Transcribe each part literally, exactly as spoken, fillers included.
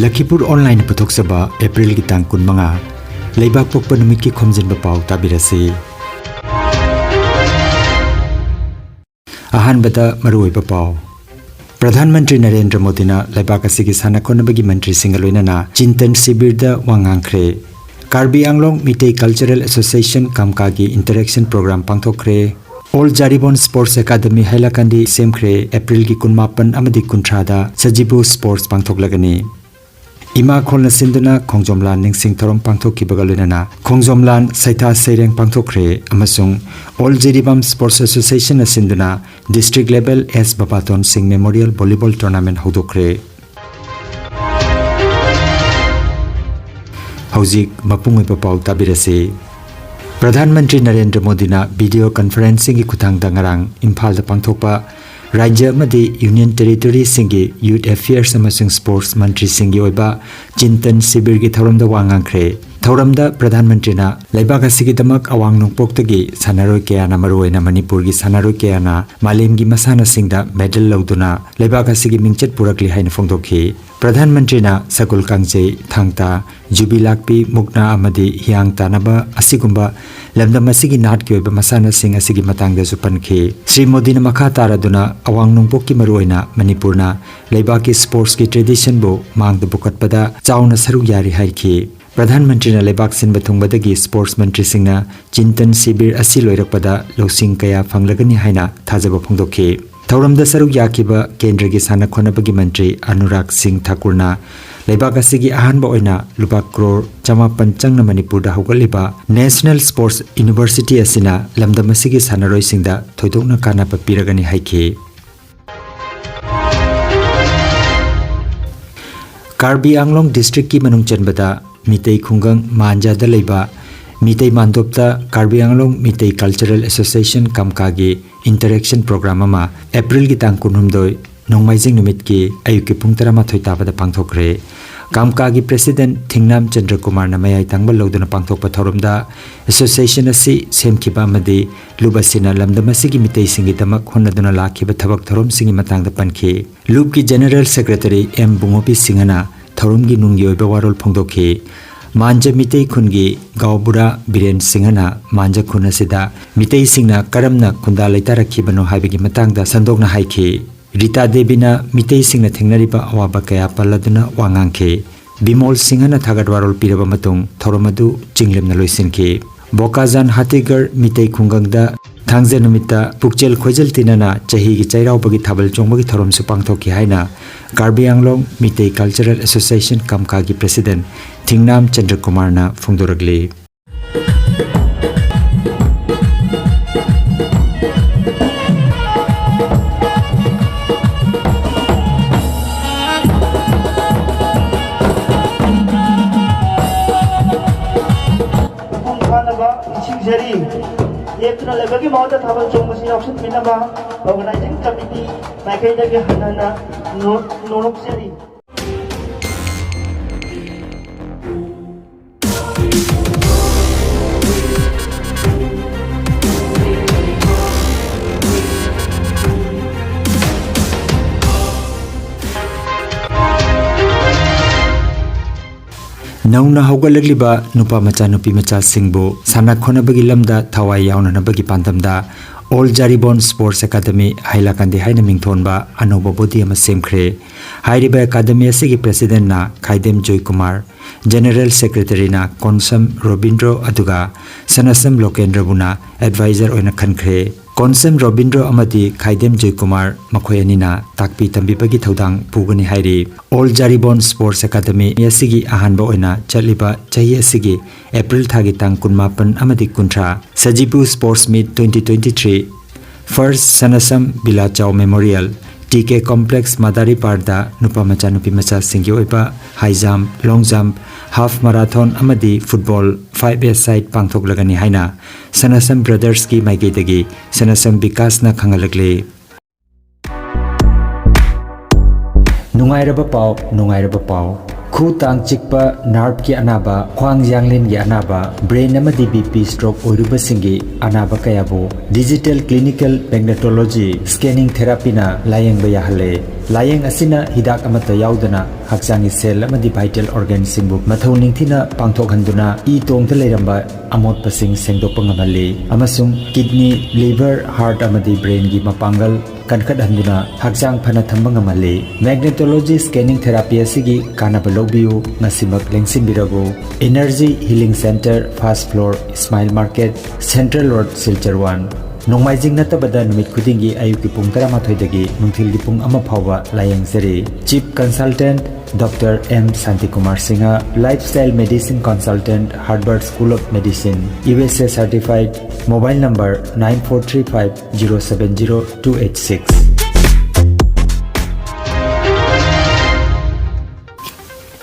ꯂꯈꯤꯄꯨꯔ ꯑꯣꯟꯂꯥꯏꯟꯅ ꯄꯨꯊꯣꯛꯆꯕ ꯑꯦꯄ꯭ꯔꯤꯜꯒꯤ ꯇꯥꯡ ꯀꯨꯟꯃꯉꯥ, ꯂꯩꯕꯥꯛ ꯄꯣꯛꯄ ꯅꯨꯃꯤꯠꯀꯤ ꯈꯣꯝꯖꯤꯟꯕ ꯄꯥꯎ ꯇꯥꯕꯤꯔꯁꯤ꯫ ꯑꯍꯥꯟꯕꯗ ꯃꯔꯨꯑꯣꯏꯕ ꯄꯥꯎ꯫ ꯄ꯭ꯔꯙꯥꯟ ꯃꯟꯇ꯭ꯔꯤ ꯅꯔꯦꯟꯗ꯭ꯔ ꯃꯣꯗꯤꯅ ꯂꯩꯕꯥꯛ ꯑꯁꯤꯒꯤ ꯁꯥꯟꯅ ꯈꯣꯠꯅꯕꯒꯤ ꯃꯟꯇ꯭ꯔꯤꯁꯤꯡꯒ ꯂꯣꯏꯅꯅ ꯆꯤꯟꯇꯟ ꯁꯤꯕꯤꯔꯗ ꯋꯥ ꯉꯥꯡꯈ꯭ꯔꯦ꯫ ꯀꯥꯔꯕꯤ ꯑꯪꯂꯣꯡ ꯃꯤꯇꯩ ꯀꯜꯆꯔꯦꯜ ꯑꯦꯁꯣꯁꯤꯌꯦꯁꯟ, ꯀꯥꯝꯀꯥꯒꯤ ꯏꯟꯇꯔꯦꯛꯁꯟ ꯄ꯭ꯔꯣꯒ꯭ꯔꯥꯝ ꯄꯥꯡꯊꯣꯛꯈ꯭ꯔꯦ꯫ ꯑꯣꯜ ꯖꯥꯔꯤꯕꯥꯝ ꯁ꯭ꯄꯣꯔꯠꯁ ꯑꯦꯀꯥꯗꯃꯤ ꯍꯥꯏꯂꯥꯀꯥꯟꯗꯤ ꯁꯦꯝꯈ꯭ꯔꯦ꯫ ꯑꯦꯄ꯭ꯔꯤꯜꯒꯤ ꯀꯨꯟꯃꯥꯄꯟ ꯑꯃꯗꯤ ꯀꯨꯟꯊ꯭ꯔꯥꯗ ꯁꯖꯤꯕꯨ ꯁ꯭ꯄꯣꯔꯠꯁ ꯄꯥꯡꯊꯣꯛꯂꯒꯅꯤ꯫ ꯏꯃꯥ ꯈꯣꯜꯅ ꯁꯤꯟꯗꯨꯅ ꯈꯣꯡꯖꯣꯝ ꯂꯥꯟ ꯅꯤꯡꯁꯤꯡ ꯊꯧꯔꯝ ꯄꯥꯡꯊꯣꯛꯈꯤꯕꯒ ꯂꯣꯏꯅꯅ ꯈꯣꯡꯖꯣꯝ ꯂꯥꯟ ꯁꯩꯊꯥ ꯁꯩꯔꯦꯡ ꯄꯥꯡꯊꯣꯛꯈ꯭ꯔꯦ ꯑꯃꯁꯨꯡ ꯑꯣꯜ ꯖꯤꯔꯤꯕꯥꯝ ꯁ꯭ꯄꯣꯔꯠꯁ ꯑꯦꯁꯣꯁꯤꯌꯦꯁꯟꯅ ꯁꯤꯟꯗꯨꯅ district level S Babaton Singh memorial volleyball tournament ꯍꯧꯗꯣꯛꯈ꯭ꯔꯦ꯫ ꯍꯧꯖꯤꯛ ꯃꯄꯨꯡ ꯑꯣꯏꯕ ꯄꯥꯎ ꯇꯥꯕꯤꯔꯁꯤ꯫ ꯄ꯭ꯔꯙꯥꯟ ꯃꯟꯇ꯭ꯔꯤ ꯅꯔꯦꯟꯗ꯭ꯔ ꯃꯣꯗꯤꯅ ꯚꯤꯗꯤꯑꯣ ꯀꯟꯐꯔꯦꯟꯁꯤꯡꯒꯤ ꯈꯨꯠꯊꯥꯡꯗ ꯉꯔꯥꯡ ꯏꯝꯐꯥꯜꯗ ꯄꯥꯡꯊꯣꯛꯄ ꯔꯥꯖ꯭ꯌ ꯑꯃꯗꯤ ꯌꯨꯅꯤꯌꯟ ꯇꯦꯔꯤꯇꯣꯔꯤꯁꯤꯡꯒꯤ ꯌꯨꯊ ꯑꯦꯐꯤꯌꯔꯁ ꯑꯃꯁꯨꯡ ꯁ꯭ꯄꯣꯔꯠꯁ ꯃꯟꯇ꯭ꯔꯤꯁꯤꯡꯒꯤ ꯑꯣꯏꯕ ꯆꯤꯟꯇꯟ ꯁꯤꯕꯤꯔꯒꯤ ꯊꯧꯔꯝꯗ ꯋꯥ ꯉꯥꯡꯈ꯭ꯔꯦ꯫ ꯊꯧꯔꯝꯗ ꯄ꯭ꯔꯙꯥꯟ ꯃꯟꯇ꯭ꯔꯤꯅ ꯂꯩꯕꯥꯛ ꯑꯁꯤꯒꯤꯗꯃꯛ ꯑꯋꯥꯡ ꯅꯣꯡꯄꯣꯛꯇꯒꯤ ꯁꯥꯟꯅꯔꯣꯏ ꯀꯌꯥꯅ, ꯃꯔꯨꯑꯣꯏꯅ ꯃꯅꯤꯄꯨꯔꯒꯤ ꯁꯥꯟꯅꯔꯣꯏ ꯀꯌꯥꯅ ꯃꯥꯂꯦꯝꯒꯤ ꯃꯁꯥꯟꯅꯁꯤꯡꯗ ꯃꯦꯗꯜ ꯂꯧꯗꯨꯅ ꯂꯩꯕꯥꯛ ꯑꯁꯤꯒꯤ ꯃꯤꯡꯆꯠ ꯄꯨꯔꯛꯂꯤ ꯍꯥꯏꯅ ꯐꯣꯡꯗꯣꯛꯈꯤ꯫ ꯄ꯭ꯔꯙꯥꯟ ꯃꯟꯇ꯭ꯔꯤꯅ ꯁꯒꯣꯜ ꯀꯥꯡꯖꯩ, ꯊꯥꯡ ꯇꯥ, ꯌꯨꯕꯤ ꯂꯥꯛꯄꯤ, ꯃꯨꯛꯅꯥ ꯑꯃꯗꯤ ꯍꯤꯌꯥꯡ ꯇꯥꯟꯅꯕ ꯑꯁꯤꯒꯨꯝꯕ ꯂꯝꯗꯝ ꯑꯁꯤꯒꯤ ꯅꯥꯠꯀꯤ ꯑꯣꯏꯕ ꯃꯁꯥꯟꯅꯁꯤꯡ ꯑꯁꯤꯒꯤ ꯃꯇꯥꯡꯗꯁꯨ ꯄꯟꯈꯤ꯫ ꯁ꯭ꯔꯤ ꯃꯣꯗꯤꯅ ꯃꯈꯥ ꯇꯥꯔꯗꯨꯅ ꯑꯋꯥꯡ ꯅꯣꯡꯄꯣꯛꯀꯤ, ꯃꯔꯨꯑꯣꯏꯅ ꯃꯅꯤꯄꯨꯔꯅ ꯂꯩꯕꯥꯛꯀꯤ ꯁ꯭ꯄꯣꯔꯠꯁꯀꯤ ꯇ꯭ꯔꯦꯗꯤꯁꯟꯕꯨ ꯃꯥꯡꯗ ꯄꯨꯈꯠꯄꯗ ꯆꯥꯎꯅ ꯁꯔꯨꯛ ꯌꯥꯔꯤ ꯍꯥꯏꯈꯤ꯫ ꯄ꯭ꯔꯙꯥꯟ ꯃꯟꯇ꯭ꯔꯤꯅ ꯂꯩꯕꯥꯛ ꯁꯤꯟꯕ ꯊꯨꯡꯕꯗꯒꯤ ꯁ꯭ꯄꯣꯔꯠꯁ ꯃꯟꯇ꯭ꯔꯤꯁꯤꯡꯅ ꯆꯤꯟꯇꯟ ꯁꯤꯕꯤꯔ ꯑꯁꯤ ꯂꯣꯏꯔꯛꯄꯗ ꯂꯧꯁꯤꯡ ꯀꯌꯥ ꯐꯪꯂꯒꯅꯤ ꯍꯥꯏꯅ ꯊꯥꯖꯕ ꯐꯣꯡꯗꯣꯛꯈꯤ꯫ ꯊꯧꯔꯝꯗ ꯁꯔꯨꯛ ꯌꯥꯈꯤꯕ ꯀꯦꯟꯗ꯭ꯔꯒꯤ ꯁꯥꯟꯅ ꯈꯣꯠꯅꯕꯒꯤ ꯃꯟꯇ꯭ꯔꯤ ꯑꯅꯨꯔꯥꯒ ꯁꯤꯡ ꯊꯥꯀꯨꯔꯅ ꯂꯩꯕꯥꯛ ꯑꯁꯤꯒꯤ ꯑꯍꯥꯟꯕ ꯑꯣꯏꯅ ꯂꯨꯄꯥ ꯀ꯭ꯔꯣꯔ ꯆꯃꯥꯄꯟ ꯆꯪꯅ ꯃꯅꯤꯄꯨꯔꯗ ꯍꯧꯒꯠꯂꯤꯕ ꯅꯦꯁꯅꯦꯜ ꯁ꯭ꯄꯣꯔꯠꯁ ꯌꯨꯅꯤꯚꯔꯁꯤꯇꯤ ꯑꯁꯤꯅ ꯂꯝꯗꯝ ꯑꯁꯤꯒꯤ ꯁꯥꯟꯅꯔꯣꯏꯁꯤꯡꯗ ꯊꯣꯏꯗꯣꯛꯅ ꯀꯥꯟꯅꯕ ꯄꯤꯔꯒꯅꯤ ꯍꯥꯏꯈꯤ꯫ ꯀꯥꯔꯕꯤ ꯑꯪꯂꯣꯡ ꯗꯤꯁꯇ꯭ꯔꯤꯛꯀꯤ ꯃꯅꯨꯡ ꯆꯟꯕꯗ ꯃꯤꯇꯩ ꯈꯨꯡꯒꯪ ꯃꯥꯟꯖꯥꯗ ꯂꯩꯕ ꯃꯤꯇꯩ ꯃꯥꯟꯗꯣꯞꯇ ꯀꯥꯔꯕꯤ ꯑꯪꯂꯣꯡ ꯃꯤꯇꯩ ꯀꯜꯆꯔꯦꯜ ꯑꯦꯁꯣꯁꯤꯌꯦꯁꯟ, ꯀꯥꯝꯀꯥꯒꯤ ꯏꯟꯇꯔꯦꯛꯁꯟ ꯄ꯭ꯔꯣꯒ꯭ꯔꯥꯝ ꯑꯃ ꯑꯦꯄ꯭ꯔꯤꯜꯒꯤ ꯇꯥꯡ ꯀꯨꯟꯍꯨꯝꯗꯣꯏ, ꯅꯣꯡꯃꯥꯏꯖꯤꯡ ꯅꯨꯃꯤꯠꯀꯤ ꯑꯌꯨꯛꯀꯤ ꯄꯨꯡ ꯇꯔꯥꯃꯥꯊꯣꯏ ꯇꯥꯕꯗ ꯄꯥꯡꯊꯣꯛꯈ꯭ꯔꯦ꯫ ꯀꯥꯝꯀꯥꯒꯤ ꯄ꯭ꯔꯦꯁꯤꯗꯦꯟꯠ ꯊꯤꯡꯅꯥꯝ ꯆꯟꯗ꯭ꯔ ꯀꯨꯃꯥꯔꯅ ꯃꯌꯥꯏ ꯊꯪꯕ ꯂꯧꯗꯨꯅ ꯄꯥꯡꯊꯣꯛꯄ ꯊꯧꯔꯝꯗ ꯑꯦꯁꯣꯁꯤꯌꯦꯁꯟ ꯑꯁꯤ ꯁꯦꯝꯈꯤꯕ ꯑꯃꯗꯤ ꯂꯨꯞ ꯑꯁꯤꯅ ꯂꯝꯗꯝ ꯑꯁꯤꯒꯤ ꯃꯤꯇꯩꯁꯤꯡꯒꯤꯗꯃꯛ ꯍꯣꯠꯅꯗꯨꯅ ꯂꯥꯛꯈꯤꯕ ꯊꯕꯛ ꯊꯧꯔꯝꯁꯤꯡꯒꯤ ꯃꯇꯥꯡꯗ ꯄꯟꯈꯤ꯫ ꯂꯨꯞꯀꯤ ꯖꯦꯅꯔꯦꯜ ꯁꯦꯀ꯭ꯔꯦꯇꯔꯤ ꯑꯦꯝ ꯕꯨꯡꯉꯣꯄꯤ ꯁꯤꯡꯍꯅ ꯊꯧꯔꯝꯒꯤ ꯅꯨꯡꯒꯤ ꯑꯣꯏꯕ ꯋꯥꯔꯣꯜ ꯐꯣꯡꯗꯣꯛꯈꯤ꯫ ꯃꯥꯟꯖ ꯃꯤꯇꯩ ꯈꯨꯟꯒꯤ ꯒꯥꯎꯕꯨꯔꯥ ꯕꯤꯔꯦꯟ ꯁꯤꯡꯍꯅ ꯃꯥꯟꯖ ꯈꯨꯟ ꯑꯁꯤꯗ ꯃꯤꯇꯩꯁꯤꯡꯅ ꯀꯔꯝꯅ ꯈꯨꯟꯗꯥ ꯂꯩꯇꯥꯔꯛꯈꯤꯕꯅꯣ ꯍꯥꯏꯕꯒꯤ ꯃꯇꯥꯡꯗ ꯁꯟꯗꯣꯛꯅ ꯍꯥꯏꯈꯤ꯫ ꯔꯤꯇꯥ ꯗꯦꯕꯤꯅ ꯃꯤꯇꯩꯁꯤꯡꯅ ꯊꯦꯡꯅꯔꯤꯕ ꯑꯋꯥꯕ ꯀꯌꯥ ꯄꯜꯂꯗꯨꯅ ꯋꯥ ꯉꯥꯡꯈꯤ꯫ ꯕꯤꯃꯣꯜ ꯁꯤꯡꯍꯅ ꯊꯥꯒꯠ ꯋꯥꯔꯣꯜ ꯄꯤꯔꯕ ꯃꯇꯨꯡ ꯊꯧꯔꯝ ꯑꯗꯨ ꯆꯤꯡꯂꯦꯝꯅ ꯂꯣꯏꯁꯤꯟꯈꯤ꯫ ꯕꯣꯀꯥꯖꯥꯟ ꯍꯥꯇꯤꯒꯔ ꯃꯤꯇꯩ ꯈꯨꯡꯒꯪꯗ ꯊꯥꯡꯖ ꯅꯨꯃꯤꯠꯇ ꯄꯨꯛꯆꯦꯜ ꯈꯣꯏꯖꯦꯜ ꯇꯤꯟꯅꯅ ꯆꯍꯤꯒꯤ ꯆꯩꯔꯥꯎꯕꯒꯤ ꯊꯥꯕꯜ ꯆꯣꯡꯕꯒꯤ ꯊꯧꯔꯝꯁꯨ ꯄꯥꯡꯊꯣꯛꯈꯤ ꯍꯥꯏꯅ ꯀꯥꯔꯕꯤ ꯑꯪꯂꯣꯡ ꯃꯤꯇꯩ ꯀꯜꯆꯔꯦꯜ ꯑꯦꯁꯣꯁꯤꯌꯦꯁꯟ ꯀꯝꯀꯥꯒꯤ ꯄ꯭ꯔꯦꯁꯤꯗꯦꯟ ꯊꯤꯡꯅꯥꯝ ꯆꯟꯗ꯭ꯔꯀꯨꯃꯥꯔꯅ ꯐꯣꯡꯗꯣꯔꯛꯂꯤ꯫ ꯃꯄꯨꯡ ꯐꯥꯅꯕ ꯅꯤꯡꯁꯤꯡꯖꯔꯤ꯫ ꯂꯦꯞꯇꯨꯅ ꯂꯩꯕꯒꯤ ꯃꯍꯨꯠꯇ ꯊꯥꯕꯜ ꯆꯣꯡꯕꯁꯤ ꯌꯥꯎꯁꯤꯟꯕꯤꯅꯕ organizing committee ꯃꯥꯏꯀꯩꯗꯒꯤ ꯍꯟꯅ ꯍꯟꯅ ꯅꯣ-, ꯅꯣꯂꯨꯛꯆꯔꯤ꯫ ꯅꯧꯅ ꯍꯧꯒꯠꯂꯛꯂꯤꯕ ꯅꯨꯄꯥ ꯃꯆꯥ ꯅꯨꯄꯤ ꯃꯆꯥꯁꯤꯡꯕꯨ ꯁꯥꯟꯅ ꯈꯣꯠꯅꯕꯒꯤ ꯂꯝꯗ ꯊꯋꯥꯏ ꯌꯥꯎꯅꯅꯕꯒꯤ ꯄꯥꯟꯗꯝꯗ All Jaribon Sports Academy ꯍꯥꯏꯂꯥꯀꯥꯟꯗꯤ ꯍꯥꯏꯅ ꯃꯤꯡꯊꯣꯟꯕ ꯑꯅꯧꯕ body ꯑꯃ ꯁꯦꯝꯈ꯭ꯔꯦ꯫ ꯍꯥꯏꯔꯤꯕ academy ꯑꯁꯤꯒꯤ presidentꯅ ꯈꯥꯏꯗꯦꯝ ꯖꯣꯏꯀꯨꯃꯥꯔ, general secretaryꯅ ꯀꯣꯟꯁꯝ ꯔꯣꯕꯤꯟꯗ꯭ꯔꯣ ꯑꯗꯨꯒ ꯁꯅꯁꯝ ꯂꯣꯀꯦꯟꯗ꯭ꯔꯕꯨꯅ advisor ꯑꯣꯏꯅ ꯈꯟꯈ꯭ꯔꯦ꯫ ꯀꯣꯟꯁꯝ ꯔꯣꯕꯤꯟꯗ꯭ꯔꯣ ꯑꯃꯗꯤ ꯈꯥꯏꯗꯦꯝ ꯖꯣꯏꯀꯨꯃꯥꯔ ꯃꯈꯣꯏ ꯑꯅꯤꯅ ꯇꯥꯛꯄꯤ ꯇꯝꯕꯤꯕꯒꯤ ꯊꯧꯗꯥꯡ ꯄꯨꯒꯅꯤ ꯍꯥꯏꯔꯤ꯫ All Jaribon Sports Academy ꯑꯁꯤꯒꯤ ꯑꯍꯥꯟꯕ ꯑꯣꯏꯅ ꯆꯠꯂꯤꯕ ꯆꯍꯤ ꯑꯁꯤꯒꯤ April ꯊꯥꯒꯤ ꯇꯥꯡ ꯀꯨꯟꯃꯥꯄꯟ ꯑꯃꯗꯤ ꯀꯨꯟꯊ꯭ꯔꯥ, ꯁꯖꯤꯕꯨ Sports Meet twenty twenty-three, First ꯁꯅꯁꯝ ꯕꯤꯂꯥꯆꯥꯎ Memorial, ꯇꯤ ꯀꯦ Complex ꯃꯗꯥꯔꯤꯄꯥꯔꯗ ꯅꯨꯄꯥ ꯃꯆꯥ ꯅꯨꯄꯤ ꯃꯆꯥꯁꯤꯡꯒꯤ ꯑꯣꯏꯕ high jump, long jump, half marathon ꯑꯃꯗꯤ football five-a-side ꯄꯥꯡꯊꯣꯛꯂꯒꯅꯤ ꯍꯥꯏꯅ ꯁꯅꯁꯝ Brothersꯀꯤ ꯃꯥꯏꯀꯩꯗꯒꯤ ꯁꯅꯁꯝ ꯕꯤꯀꯥꯁꯅ ꯈꯪꯍꯜꯂꯛꯂꯤ꯫ ꯅꯨꯡꯉꯥꯏꯔꯕ ꯄꯥꯎ, ꯅꯨꯡꯉꯥꯏꯔꯕ ꯄꯥꯎ꯫ ꯈꯨ ꯇꯥꯡ ꯆꯤꯛꯄ, nerveꯀꯤ ꯑꯅꯥꯕ, ꯈ꯭ꯋꯥꯡ ꯌꯥꯡꯂꯦꯟꯒꯤ ꯑꯅꯥꯕ, brain ꯑꯃꯗꯤ B P stroke ꯑꯣꯏꯔꯨꯕꯁꯤꯡꯒꯤ ꯑꯅꯥꯕ ꯀꯌꯥꯕꯨ digital clinical magnetology scanning therapyꯅ ꯂꯥꯌꯦꯡꯕ ꯌꯥꯍꯜꯂꯦ꯫ ꯂꯥꯌꯦꯡ ꯑꯁꯤꯅ ꯍꯤꯗꯥꯛ ꯑꯃꯠꯇ ꯌꯥꯎꯗꯅ ꯍꯛꯆꯥꯡꯒꯤ cell ꯑꯃꯗꯤ vital organꯁꯤꯡꯕꯨ ꯃꯊꯧ ꯅꯤꯡꯊꯤꯅ ꯄꯥꯡꯊꯣꯛꯍꯟꯗꯨꯅ ꯏ ꯇꯣꯡꯗ ꯂꯩꯔꯝꯕ ꯑꯃꯣꯠꯄꯁꯤꯡ ꯁꯦꯡꯗꯣꯛꯄ ꯉꯝꯍꯜꯂꯤ ꯑꯃꯁꯨꯡ kidney, liver, heart ꯑꯃꯗꯤ brainꯒꯤ ꯃꯄꯥꯡꯒꯜ ꯀꯟꯈꯠꯍꯟꯗꯨꯅ ꯍꯛꯆꯥꯡ ꯐꯅ ꯊꯝꯕ ꯉꯝꯍꯜꯂꯤ꯫ Magnetology scanning therapy ꯑꯁꯤꯒꯤ ꯀꯥꯟꯅꯕ ꯂꯧꯕꯤꯌꯨ, ꯉꯁꯤꯃꯛ ꯂꯦꯡꯁꯤꯟꯕꯤꯔꯕꯨ꯫ Energy Healing Center, first floor, Smile Market, Central Road, Silchar one꯫ ꯅꯣꯡꯃꯥꯏꯖꯤꯡ ꯅꯠꯇꯕꯗ ꯅꯨꯃꯤꯠ ꯈꯨꯗꯤꯡꯒꯤ ꯑꯌꯨꯛꯀꯤ ꯄꯨꯡ ꯇꯔꯥꯃꯥꯊꯣꯏꯗꯒꯤ ꯅꯨꯡꯊꯤꯜꯒꯤ ꯄꯨꯡ ꯑꯃ ꯐꯥꯎꯕ ꯂꯥꯌꯦꯡꯖꯔꯤ꯫ Chief Consultant Doctor M Shantikumar Singha, Lifestyle Medicine Consultant, Harvard School of Medicine, U S A certified, mobile number nine four three five zero seven zero two eight six꯫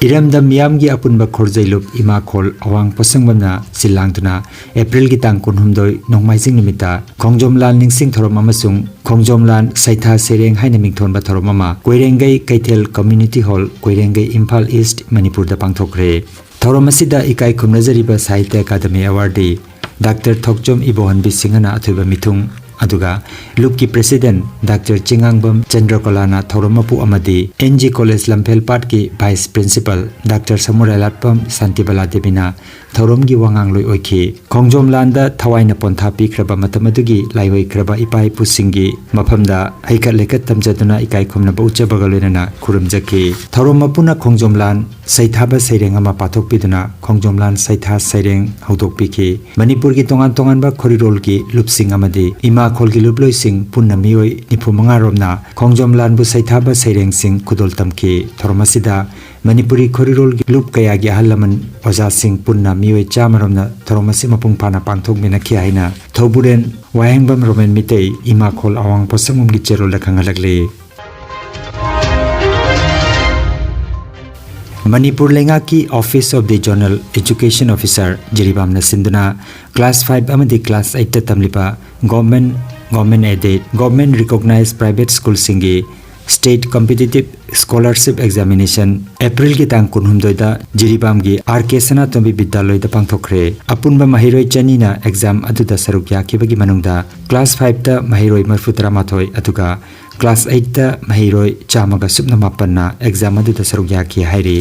ꯏꯔꯝꯗꯝ ꯃꯤꯌꯥꯝꯒꯤ ꯑꯄꯨꯟꯕ ꯈꯣꯔꯖꯩꯂꯨꯞ ꯏꯃꯥꯈꯣꯜ ꯑꯋꯥꯡ ꯄꯣꯠꯁꯪꯕꯝꯅ ꯁꯤꯜ ꯂꯥꯡꯗꯨꯅ ꯑꯦꯄ꯭ꯔꯤꯜꯒꯤ ꯇꯥꯡ ꯀꯨꯟꯍꯨꯝꯗꯣꯏ ꯅꯣꯡꯃꯥꯏꯖꯤꯡ ꯅꯨꯃꯤꯠꯇ ꯈꯣꯡꯖꯣꯝ ꯂꯥꯟ ꯅꯤꯡꯁꯤꯡ ꯊꯧꯔꯝ ꯑꯃꯁꯨꯡ ꯈꯣꯡꯖꯣꯝ ꯂꯥꯟ ꯁꯩꯊꯥ ꯁꯩꯔꯦꯡ ꯍꯥꯏꯅ ꯃꯤꯡꯊꯣꯟꯕ ꯊꯧꯔꯝ ꯑꯃ ꯀꯣꯏꯔꯦꯡꯒꯩ ꯀꯩꯊꯦꯜ Community Hall, ꯀꯣꯏꯔꯦꯡꯒꯩ, ꯏꯝꯐꯥꯜ ꯏꯁ꯭ꯠ, ꯃꯅꯤꯄꯨꯔꯗ ꯄꯥꯡꯊꯣꯛꯈ꯭ꯔꯦ꯫ ꯊꯧꯔꯝ ꯑꯁꯤꯗ ꯏꯀꯥꯏ ꯈꯨꯝꯅꯖꯔꯤꯕ ꯁꯥꯍꯤꯇ꯭ꯌ ꯑꯀꯥꯗꯃꯤ ꯑꯦꯋꯥꯔꯗꯤ ꯗꯥꯛꯇꯔ ꯊꯣꯛꯆꯣꯝ ꯏꯕꯣꯍꯟꯕꯤ ꯁꯤꯡꯍꯅ ꯑꯊꯣꯏꯕ ꯃꯤꯊꯨꯡ, ꯑꯗꯨꯒ ꯂꯨꯞꯀꯤ president ꯗꯥꯛꯇꯔ ꯆꯤꯡꯉꯥꯡꯕꯝ ꯆꯟꯗ꯭ꯔꯀꯣꯂꯥꯅ ꯊꯧꯔꯝ ꯃꯄꯨ ꯑꯃꯗꯤ N G College ꯂꯝꯐꯦꯜꯄꯥꯠꯀꯤ vice principal doctor Samurailatpam Shantibala ꯗꯦꯕꯤꯅ ꯊꯧꯔꯝꯒꯤ ꯋꯥꯉꯥꯡꯂꯣꯏ ꯑꯣꯏꯈꯤ꯫ ꯈꯣꯡꯖꯣꯝ ꯂꯥꯟꯗ ꯊꯋꯥꯏꯅ ꯄꯣꯟꯊꯥ ꯄꯤꯈ꯭ꯔꯕ ꯃꯇꯝ ꯑꯗꯨꯒꯤ ꯂꯥꯏꯑꯣꯏꯈ꯭ꯔꯕ ꯏꯄꯥ ꯏꯄꯨꯁꯤꯡꯒꯤ ꯃꯐꯝꯗ ꯍꯩꯀꯠ ꯂꯩꯀꯠ ꯇꯝꯖꯗꯨꯅ ꯏꯀꯥꯏ ꯈꯨꯝꯅꯕ ꯎꯠꯆꯕꯒ ꯂꯣꯏꯅꯅ ꯈꯨꯔꯨꯝꯖꯈꯤ꯫ ꯊꯧꯔꯝ ꯃꯄꯨꯅ ꯈꯣꯡꯖꯣꯝ ꯂꯥꯟ ꯁꯩꯊꯥꯕ ꯁꯩꯔꯦꯡ ꯑꯃ ꯄꯥꯊꯣꯛꯄꯤꯗꯨꯅ ꯈꯣꯡꯖꯣꯝ ꯂꯥꯟ ꯁꯩꯊꯥ ꯁꯩꯔꯦꯡ ꯍꯧꯗꯣꯛꯄꯤꯈꯤ꯫ ꯃꯅꯤꯄꯨꯔꯒꯤ ꯇꯣꯉꯥꯟ ꯇꯣꯉꯥꯟꯕ ꯈꯣꯔꯤꯔꯣꯜꯒꯤ ꯂꯨꯞꯁꯤꯡ ꯑꯃꯗꯤ ꯏꯃꯥ ꯈꯣꯜꯒꯤ ꯂꯨꯞꯂꯣꯏꯁꯤꯡ ꯄꯨꯟꯅ ꯃꯤꯑꯣꯏ ꯅꯤꯐꯨ ꯃꯉꯥ ꯔꯣꯝꯅ ꯈꯣꯡꯖꯣꯝ ꯂꯥꯟꯕꯨ ꯁꯩꯊꯥꯕ ꯁꯩꯔꯦꯡꯁꯤꯡ ꯈꯨꯗꯣꯜ ꯇꯝꯈꯤ꯫ ꯊꯧꯔꯝ ꯑꯁꯤꯗ ꯃꯅꯤꯄꯨꯔꯤ ꯈꯣꯔꯤꯔꯣꯜꯒꯤ ꯂꯨꯞ ꯀꯌꯥꯒꯤ ꯑꯍꯜ ꯂꯃꯟ ꯑꯣꯖꯥꯁꯤꯡ ꯄꯨꯟꯅ ꯃꯤꯑꯣꯏ ꯆꯥꯝꯃ ꯔꯣꯝꯅ ꯊꯧꯔꯝ ꯑꯁꯤ ꯃꯄꯨꯡ ꯐꯥꯅ ꯄꯥꯡꯊꯣꯛꯃꯤꯟꯅꯈꯤ ꯍꯥꯏꯅ ꯊꯧꯕꯨꯔꯦꯟ ꯋꯥꯍꯦꯡꯕꯝ ꯔꯣꯃꯦꯟ ꯃꯤꯇꯩ ꯏꯃꯥ ꯈꯣꯜ ꯑꯋꯥꯡ ꯄꯣꯠꯁꯪꯕꯝꯒꯤ ꯆꯦꯔꯣꯜꯗ ꯈꯪꯍꯜꯂꯛꯂꯤ꯫ ꯃꯅꯤꯄꯨꯔ ꯂꯩꯉꯥꯛꯀꯤ Office of the Zonal Education Officer, ꯖꯤꯔꯤꯕꯥꯝꯅ ꯁꯤꯟꯗꯨꯅ class five ꯑꯃꯗꯤ class eight ꯇ ꯇꯝꯂꯤꯕ government, government aided, government recognized private school ꯁꯤꯡꯒꯤ State Competitive Scholarship Examination Aprilꯒꯤ ꯇꯥꯡ ꯀꯨꯟꯍꯨꯝꯗꯣꯏꯗ ꯖꯤꯔꯤꯕꯥꯝꯒꯤ ꯑꯥꯔ ꯀꯦ ꯁꯅꯥꯇꯣꯝꯕꯤ ꯕꯤꯗ꯭ꯌꯥꯂꯣꯏꯗ ꯄꯥꯡꯊꯣꯛꯈ꯭ꯔꯦ꯫ ꯑꯄꯨꯟꯕ ꯃꯍꯩꯔꯣꯏ ꯆꯅꯤꯅ exam ꯑꯗꯨꯗ ꯁꯔꯨꯛ ꯌꯥꯈꯤꯕꯒꯤ ꯃꯅꯨꯡꯗ class fiveꯇ ꯃꯍꯩꯔꯣꯏ ꯃꯔꯤꯐꯨ ꯇꯔꯥꯃꯥꯊꯣꯏ, ꯑꯗꯨꯒ class eightꯇ ꯃꯍꯩꯔꯣꯏ ꯆꯥꯝꯃꯒ ꯁꯨꯞꯅ ꯃꯥꯄꯟꯅ exam ꯑꯗꯨꯗ ꯁꯔꯨꯛ ꯌꯥꯈꯤ ꯍꯥꯏꯔꯤ꯫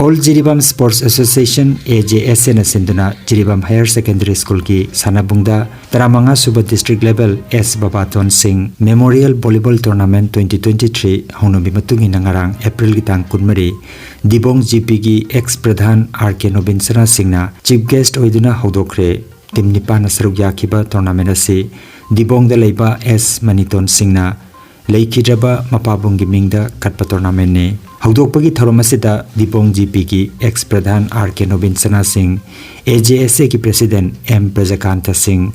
All Jiribam Sports Association, AJSAꯅ ꯁꯤꯟꯗꯨꯅ ꯖꯤꯔꯤꯕꯥꯝ Higher Secondary Schoolꯒꯤ ꯁꯥꯟꯅꯕꯨꯡꯗ ꯇꯔꯥꯃꯉꯥ ꯁꯨꯕ District Level S ꯕꯕꯥꯇꯣꯟ ꯁꯤꯡ Memorial Volleyball Tournament twenty twenty-three ꯍꯧꯅꯕꯤ ꯃꯇꯨꯡ ꯏꯟꯅ ꯉꯔꯥꯡ ꯑꯦꯄ꯭ꯔꯤꯜꯒꯤ ꯇꯥꯡ ꯀꯨꯟꯃꯔꯤ ꯗꯤꯕꯣꯡ ꯖꯤꯄꯤꯒꯤ ex ꯄ꯭ꯔꯙꯥꯟ ꯑꯥꯔ ꯀꯦ ꯅꯣꯕꯤꯟ ꯁꯅꯥ ꯁꯤꯡꯅ chief guest ꯑꯣꯏꯗꯨꯅ ꯍꯧꯗꯣꯛꯈ꯭ꯔꯦ꯫ Team ꯅꯤꯄꯥꯟꯅ ꯁꯔꯨꯛ ꯌꯥꯈꯤꯕ tournament ꯑꯁꯤ ꯗꯤꯕꯣꯡꯗ ꯂꯩꯕ ꯑꯦꯁ ꯃꯅꯤꯇꯣꯟ ꯁꯤꯡꯅ ꯂꯩꯈꯤꯗ꯭ꯔꯕ ꯃꯄꯥꯕꯨꯡꯒꯤ ꯃꯤꯡꯗ ꯀꯠꯄ tournamentꯅꯤ꯫ ꯍꯧꯗꯣꯛꯄꯒꯤ ꯊꯧꯔꯝ ꯑꯁꯤꯗ ꯗꯤꯕꯣꯡ ꯖꯤꯄꯤꯒꯤ ex ꯄ꯭ꯔꯙꯥꯟ ꯑꯥꯔ ꯀꯦ ꯅꯣꯕꯤꯟ ꯁꯅꯥ ꯁꯤꯡ, AJSAꯒꯤ president ꯑꯦꯝ ꯕ꯭ꯔꯖꯀꯥꯟꯇ ꯁꯤꯡ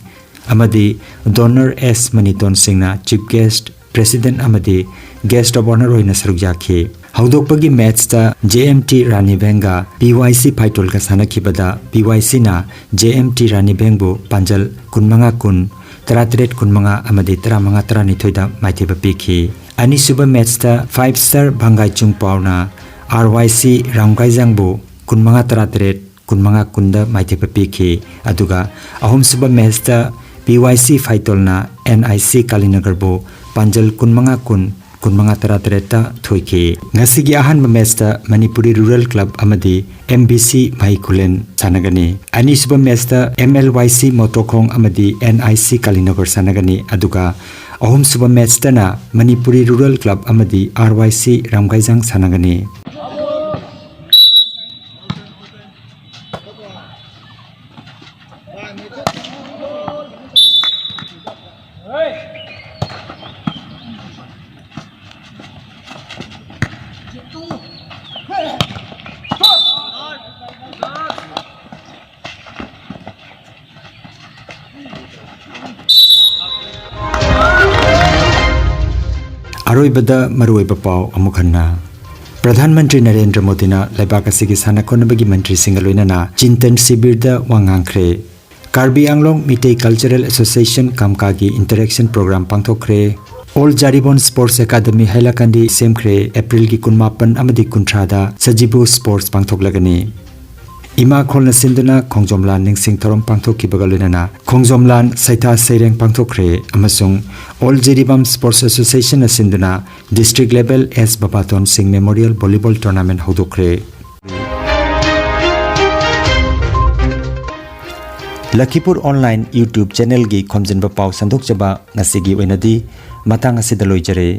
ꯑꯃꯗꯤ donor ꯑꯦꯁ ꯃꯅꯤꯇꯣꯟ ꯁꯤꯡꯅ chief guest, president ꯑꯃꯗꯤ guest of honour ꯑꯣꯏꯅ ꯁꯔꯨꯛ ꯌꯥꯈꯤ꯫ ꯍꯧꯗꯣꯛꯄꯒꯤ matchꯇ JMT ꯔꯥꯅꯤꯕꯦꯡꯒ PYC ꯐꯥꯏꯇꯣꯜꯒ ꯁꯥꯟꯅꯈꯤꯕꯗ PYCꯅ JMT ꯔꯥꯅꯤꯕꯦꯡꯕꯨ ꯄꯥꯟꯖꯜ ꯀꯨꯟꯃꯉꯥ ꯀꯨꯟ, ꯇꯔꯥꯇꯔꯦꯠ ꯀꯨꯟꯃꯉꯥ ꯑꯃꯗꯤ ꯇꯔꯥꯃꯉꯥ ꯇꯔꯥꯅꯤꯊꯣꯏꯗ ꯃꯥꯏꯊꯤꯕ ꯄꯤꯈꯤ꯫ ꯑꯅꯤꯁꯨꯕ matchꯇ Five Star ꯚꯪꯒꯥꯏꯆꯨꯡ ꯄꯥꯎꯅ RYC ꯔꯥꯝꯒꯥꯏꯖꯥꯡꯕꯨ ꯀꯨꯟꯃꯉꯥ ꯇꯔꯥꯇꯔꯦꯠ, ꯀꯨꯟꯃꯉꯥ ꯀꯨꯟꯗ ꯃꯥꯏꯊꯤꯕ ꯄꯤꯈꯤ꯫ ꯑꯗꯨꯒ ꯑꯍꯨꯝꯁꯨꯕ matchꯇ PYC ꯐꯥꯏꯇꯣꯜꯅ NIC ꯀꯥꯂꯤꯅꯒꯔꯕꯨ ꯄꯥꯟꯖꯜ ꯀꯨꯟꯃꯉꯥ ꯀꯨꯟ, ꯀꯨꯟꯃꯉꯥ ꯇꯔꯥꯇꯔꯦꯠꯇ ꯊꯣꯏꯈꯤ꯫ ꯉꯁꯤꯒꯤ ꯑꯍꯥꯟꯕ matchꯇ ꯃꯅꯤꯄꯨꯔꯤ Rural Club ꯑꯃꯗꯤ MBC ꯃꯍꯩ ꯈꯨꯂꯦꯟ ꯁꯥꯟꯅꯒꯅꯤ꯫ ꯑꯅꯤꯁꯨꯕ matchꯇ MLYC ꯃꯣꯇꯣꯈꯣꯡ ꯑꯃꯗꯤ NIC ꯀꯥꯂꯤꯅꯒꯔ ꯁꯥꯟꯅꯒꯅꯤ꯫ ꯑꯗꯨꯒ ꯑꯍꯨꯝꯁꯨꯕ matchꯇꯅ ꯃꯅꯤꯄꯨꯔꯤ Rural Club ꯑꯃꯗꯤ RYC ꯔꯥꯝꯒꯥꯏꯖꯥꯡ ꯁꯥꯟꯅꯒꯅꯤ꯫ ꯑꯔꯣꯏꯕꯗ ꯃꯔꯨꯑꯣꯏꯕ ꯄꯥꯎ ꯑꯃꯨꯛ ꯍꯟꯅ꯫ ꯄ꯭ꯔꯙꯥꯟ ꯃꯟꯇ꯭ꯔꯤ ꯅꯔꯦꯟꯗ꯭ꯔ ꯃꯣꯗꯤꯅ ꯂꯩꯕꯥꯛ ꯑꯁꯤꯒꯤ ꯁꯥꯟꯅ ꯈꯣꯠꯅꯕꯒꯤ ꯃꯟꯇ꯭ꯔꯤꯁꯤꯡꯒ ꯂꯣꯏꯅꯅ ꯆꯤꯟꯇꯟ ꯁꯤꯕꯤꯔꯗ ꯋꯥ ꯉꯥꯡꯈ꯭ꯔꯦ꯫ ꯀꯥꯔꯕꯤ ꯑꯪꯂꯣꯡ ꯃꯤꯇꯩ ꯀꯜꯆꯔꯦꯜ ꯑꯦꯁꯣꯁꯤꯌꯦꯁꯟ ꯀꯥꯝꯀꯥꯒꯤ ꯏꯟꯇꯔꯦꯛꯁꯟ ꯄ꯭ꯔꯣꯒ꯭ꯔꯥꯝ ꯄꯥꯡꯊꯣꯛꯈ꯭ꯔꯦ꯫ ꯑꯣꯜ ꯖꯥꯔꯤꯕꯥꯝ ꯁ꯭ꯄꯣꯔꯠꯁ ꯑꯦꯀꯥꯗꯃꯤ ꯍꯥꯏꯂꯥꯀꯥꯟꯗꯤ ꯁꯦꯝꯈ꯭ꯔꯦ꯫ ꯑꯦꯄ꯭ꯔꯤꯜꯒꯤ ꯀꯨꯟꯃꯥꯄꯟ ꯑꯃꯗꯤ ꯀꯨꯟꯊ꯭ꯔꯥꯗ ꯁꯖꯤꯕꯨ ꯁ꯭ꯄꯣꯔꯠꯁ ꯄꯥꯡꯊꯣꯛꯂꯒꯅꯤ꯫ ꯏꯃꯥ ꯈꯣꯜꯅ ꯁꯤꯟꯗꯨꯅ ꯈꯣꯡꯖꯣꯝ ꯂꯥꯟ ꯅꯤꯡꯁꯤꯡ ꯊꯧꯔꯝ ꯄꯥꯡꯊꯣꯛꯈꯤꯕꯒ ꯂꯣꯏꯅꯅ ꯈꯣꯡꯖꯣꯝ ꯂꯥꯟ ꯁꯩꯊꯥ ꯁꯩꯔꯦꯡ ꯄꯥꯡꯊꯣꯛꯈ꯭ꯔꯦ ꯑꯃꯁꯨꯡ ꯑꯣꯜ ꯖꯤꯔꯤꯕꯥꯝ ꯁ꯭ꯄꯣꯔꯠꯁ ꯑꯦꯁꯣꯁꯤꯌꯦꯁꯟꯅ ꯁꯤꯟꯗꯨꯅ district level S Babaton Singh memorial volleyball tournament ꯍꯧꯗꯣꯛꯈ꯭ꯔꯦ꯫ ꯂꯈꯤꯄꯨꯔ ꯑꯣꯟꯂꯥꯏꯟ YouTube ꯆꯦꯅꯦꯜꯒꯤ ꯈꯣꯝꯖꯤꯟꯕ ꯄꯥꯎ ꯁꯟꯗꯣꯛꯆꯕ ꯉꯁꯤꯒꯤ ꯑꯣꯏꯅꯗꯤ ꯃꯇꯥꯡ ꯑꯁꯤꯗ ꯂꯣꯏꯖꯔꯦ꯫